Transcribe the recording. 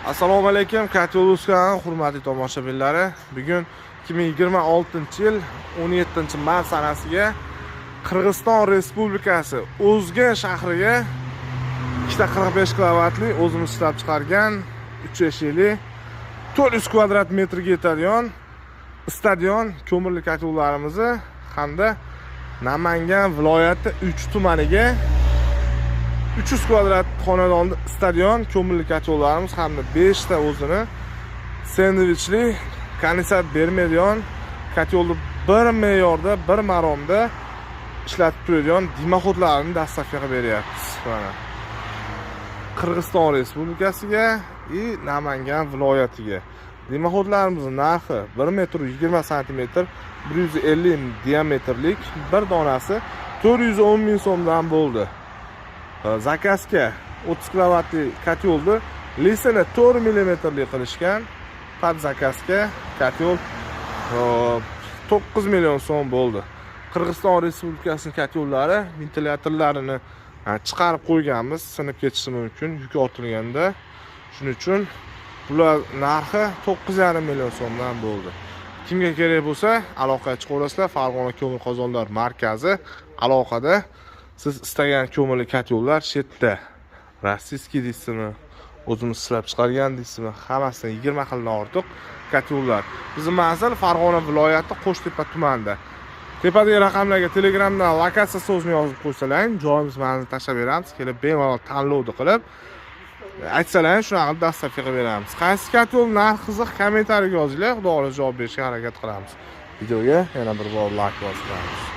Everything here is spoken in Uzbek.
Assalomu alaykum, Kotyol.uz kanali hurmatli tomoshabinlari. Bugun 2026-yil 17-mart sanasiga Qirg'iziston Respublikasi O'zgan shahriga ikkita 45 kilovatli, o'zimiz ishlab chiqargan, 3 eshikli, 400 kvadrat metrga yetadigan stadion ko'mirli kotyollarimizni hamda Namangan viloyati 3 tumaniga 300 kvadrat xonadonda stadion ko'mirli kotyollarimiz hamda 5 ta o'zini sendvichli, kondensat bermaydigan kotyolni bir me'yorda, bir maromda ishlatib turadigan дымоход larni доставка qilib beryapmiz. Mana, Qirg'iziston Respublikasiga и Namangan viloyatiga дымоход larimizni narxi 1 metr 20 santimetr, 150 diametrlik bir donasi 410 ming so'mdan bo'ldi. Заказ ga 30 kilovatli kotyolni лист ini 4 millimetrli qilishgan. Под заказ ga kotyol 9 million so'm bo'ldi. Qirg'iziston Respublikasining kotyollari ventilyatorlarini chiqarib qo'yganmiz, sinib ketishi mumkin yuk ortilganda. Shuning uchun bular narxi 9,5 million so'mdan bo'ldi. Kimga kerak bo'lsa, aloqaga chiqaverasizlar. Farg'ona ko'mir qozonlar markazi aloqada. Siz istagan ko'mirli kotyollar shu yerda, российский deysizmi, o'zimiz ishlab chiqargan deysizmi, hammasidan 20 xildan ortiq kotyollar. Bizni manzil Farg'ona viloyati, Qo'shtepa tumanida. Tepadagi raqamlarga Telegramdan lokatsiya so'zini yozib qo'ysalaring, joyimiz, manzil tashlab beramiz. Kelib bemalol tanlovni qilib aytsalaring, shunaqa qilib доставка qilib beramiz. Qaysi kotyol narxi qiziq, kommentariyga yozinglar, xudo xohlasa, javob berishga harakat qilamiz. Videoga yana bir bor layk bosib qo'yamiz.